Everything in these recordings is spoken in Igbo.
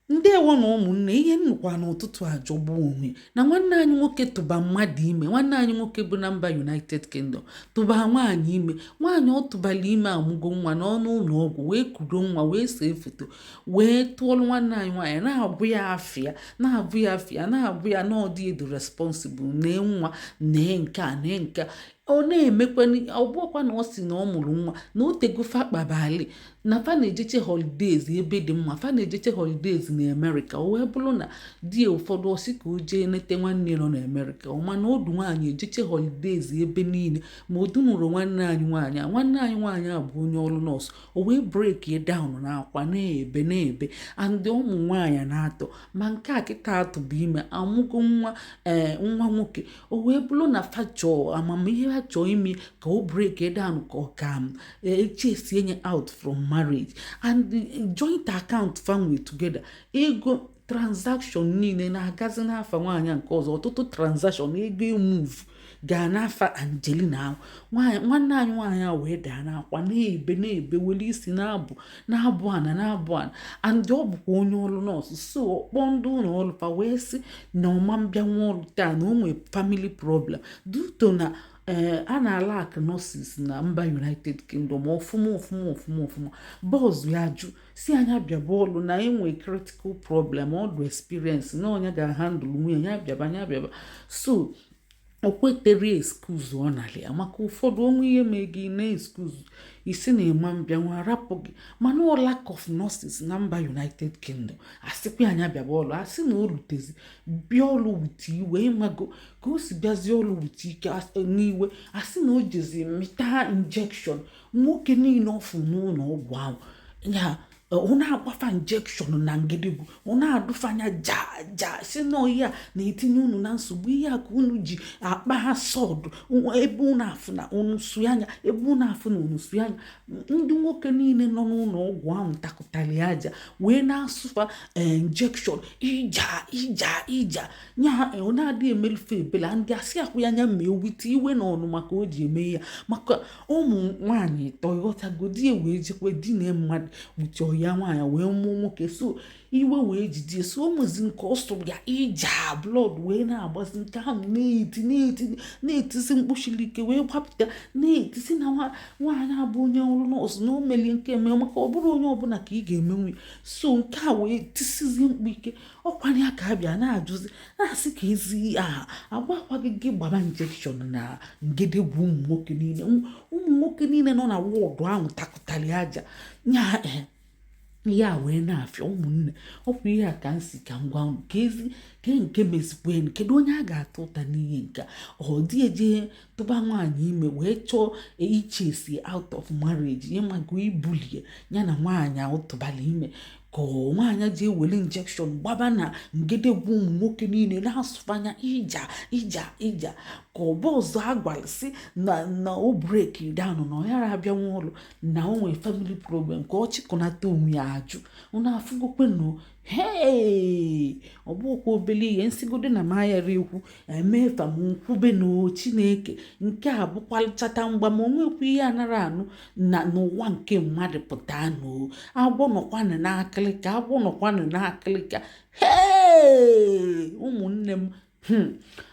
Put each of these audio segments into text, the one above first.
Ndewo na ụmụnne. Ihe nnukwa n'ụtụtụ a jọgbu onwe na nwanne anyị nwoke tụba mmadụ ime. Nwanne anyị nwoke bụ na mba United Kingdom tụba nwaanyị ime. Nwaanyị ọ tụbala ime amụgo nwa n'ọnụ ụlọ ọgwụ, wee kudo nwa, wee see foto, wee tụọlụ nwanne anyị nwaanyị, na-abụ ya afịa, na-abụ ya afịa, na-abụ ya na ọ dị edu responsible, nee nwa, nee nke a, nee nke a. Ọ na-emekwa, ọ bụkwa na ọ sị na ọ mụrụ nwa na o tego fa kpabali na fa na-ejeche holidays ebe dị mma. Fa na-ejeche holidays na Amerịka. O wee bụrụ na di ya ụfọdụ ọsị ka o jee nete nwanne nọ na Amerịka. Ọ mana odu nwaanyị ejeche holidays ebe niile, ma o dunuru nwanne anyị nwaanyị a. Nwanne anyị nwaanyị a bụ onye ọrụ nọọsụ. O wee break down na akwa, na-ebe, na-ebe. And ụmụ nwaanyị na-atọ ma nke a kịta atụbụ ime, amụgo nwa, ee, nwa nwoke. O wee bụrụ na fa chọọ amamihe, ha chọọ ime ka o break down, ka ọ ka echesie nye out from marriage. And the joint account fa nwe together, ego transaction niile na-agazi n'afa nwaanyị nke ọzọ. Ọtụtụ transaction, ego emove gaa n'afa Angelina ahụ. Nwanne anyị nwaanyị a wee daa n'akwa, na-ebe, na-ebe, were isi na-abụ, na-abụ ana, na-abụ ana. And ọ bụkwa onye ọrụ nọọsụ, so kpọọ ndị ụlọ ọrụ fa, wee sị na ọma mbịa nwa ọrụ taa, na o nwee family problem, due to na ee, a na-alack nurses na mba United Kingdom ọfụma ọfụma ọfụma ọfụma. Boss ya jụ si anya bịaba ọlụ, na enwe critical problem, ọdụ experience na onye ga-ahandle nwunye ya bịaba, ya bịaba. So o kwetere excuse ọ nalị ya, maka ụfọdụ onwe ihe mee gị na excuse isi na ịma mbịa nwa, arapụ gị. Mana ọ lack of nurses na mba United Kingdom, asịkwa anya bịaba ọlụ. Asị na o rutezi bịa ọlụ with iwe. Ịmago ka o si bịazie ọlụ with ike n'iwe. Asị na o jezi mịta injection nwoke niile ọfụ n'ụlọ ọgwụ ahụ ya. Ọ na-agbafa injection na ngedegwu, ọ na-adụfanya ja ja, si na ihe a na-etinye unu na nsogbu, ihe a ka unu ji akpa ha sọdụ ebe unu afụ na unu su anya, ebe unu afụ na unu su anya. Ndị nwoke niile nọ n'ụlọ ọgwụ ahụ takụtara aja, wee na-asụfa injection, ija ija ija nya. Ọ na-adị emelufe ebela ndị asị akwụ ya anya ma ewite iwe na ọnụ, maka o ji eme ya maka ụmụ nwaanyị tọ. Ịghọtago? Di wee jekwe dine mmadụ wute ọya nwaanyị, wee mụọ nwoke. So iwe wee jidie, so o nwezi nke ọ sụrụ ya ija, blood wee na-agbazi. Nke ahụ na-eti, na-eti, na-etisi mkpuchiri ike, wee gbapụta, na-etisi na nwaanyị abụ onye ọrụ nọọsụ, na o melie nke eme, maka ọ bụrụ onye ọbụla ka ị ga-emenwu. So nke a wee tisizie mkpu ike. Ọkwanye ya ka a bịa na-ajụzi, na-asị ka ezi aha agbakwa gị, gị gbaba injection na ngedegwu ụmụ nwoke niile. Ụmụ nwoke niile nọ na ward ahụ takụtara aja nya ihe a wee na-afịa. Ụmụnne, ọkwa ihe a ka m si ka m gwa unu ka ezi ke nke mezikwen. Kedu onye a ga-ata ụta n'ihe nke a? Ọ dị eje tụba nwaanyị ime, wee chọọ ichesi out of marriage, ịmago ibulie ya na nwaanyị ahụ tụbala ime, ka ọ nwaanyị ji ewere injection gbaba na ngedegwu ụmụ nwoke niile, na-asụfanya ija ija ija, ka ọba ọzọ agwara si na o break down, na ọ yara abịa nwa ọrụ, na o nwee family problem, ka ọ chịkọnata onwe ya ajụ. Unu afụgokwenụ? Hei, ọ bụkwa obele ihe nsigodo na mayara ekwu emefa m nkwube na Chineke. Nke a bụkwalchata mgba ma onwekwa ihe anara anụ na n'ụwa nke mmadụ pụta nụ. Agwọ nọkwanụ n'akịlịka, agwọ nọkwanụ n'akịlịka. Hei, ụmụnne m,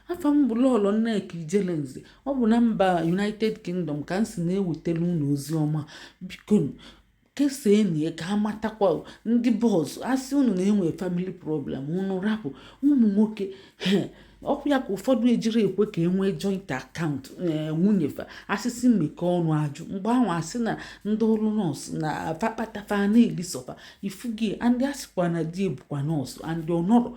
afọ m bụ Lọlọ Nneka Ijelenze. Ọ bụ na mba United Kingdom ka m si na-ewetara unu ozi ọma. Biko kesaa ka amatakwa ndị boss asị unu na-enwe family problem, unu rapụ ụmụ nwoke. Ọkụ ya ka ụfọdụ ejiri ekwe ka e nwee joint account nwunye fa, asịsị mmekọ ọnụ ajụ. Mgbe ahụ asị na ndị ọrụ nọọsụ na fakpatafa na-elisofa ifugi. Ndị asịkwa na di ebukwa nọọsụ, andị ọnọrọ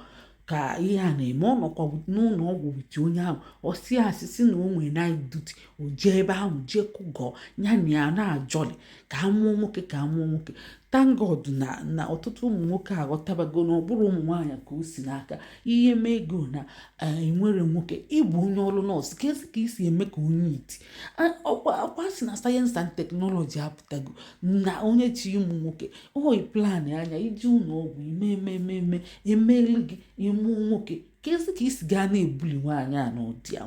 ka ihe a na-eme. Ọ nọkwa n'ụlọ ọgwụ with onye ahụ, ọ sị asịsị na o nwere night duty, o jee ebe ahụ, jee kụgọ ya na ya na-ajọli ka a mụọ nwoke, ka a mụọ nwoke. Thank God na ọtụtụ ụmụ nwoke aghọtabago na ọ bụrụ ụmụ nwaanyị ka o si n'aka ihe mee ego na enwere nwoke ịbụ onye ọrụ nọọsụ ka ezi ka isi eme ka onye iti ọkwa si na science and technology apụtago na onye chi ụmụ nwoke oyi plan anya iji ụlọ ọgwụ ime eme eme eme emeelu gị ịmụ nwoke. Kezi ka isi gaa na-ebuli nwaanyị a n'ụdị a?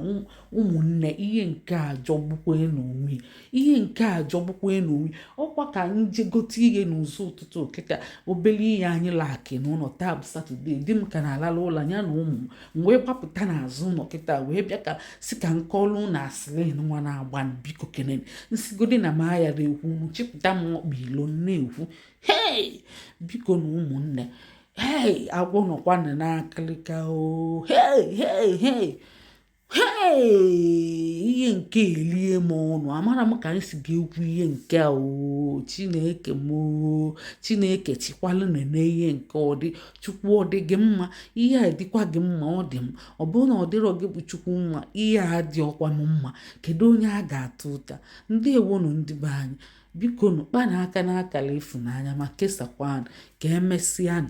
Ụmụnne, ihe nke a jọgbukwe n'onwe, ihe nke a jọgbukwe n'onwe. Ọkwa ka anyị je gote ihe n'ụzọ ụtụtụ kịta, obere ihe anyị laki n'ụlọ. Taa bụ Saturday, di m ka na-alala ụlọ ya na ụmụ m. Wee gbapụta n'azụ ụlọ kịta wee bịa ka si ka m kọọlụ na asịrị nwa na-agba. Biko kenen nsigodi na m ayara ekwu, chịpụta m ọkpa ilo na-ekwu. Hei, biko na ụmụnne, hei, agwọ nọkwanụ n'akịlịka o. Hei, hei, hei, hei, ihe nke elie m ọnụ. Amara m ka anyị si ga-ekwu ihe nke a o. Chineke m o, Chineke chikwalụ nene ihe nke ọ dị. Chukwu, ọ dị gị mma? Ihe a dịkwa gị mma? Ọ dị m. Ọ bụrụ na ọ dịrọ gị bụ Chukwu mma, ihe a dị ọkwa m mma. Kedu onye a ga-atụ ụta? Ndị ewonụ, ndị be anyị, biko nụ, kpa na aka n'akara ịfụnanya ma kesakwanụ. Ka emesịanụ.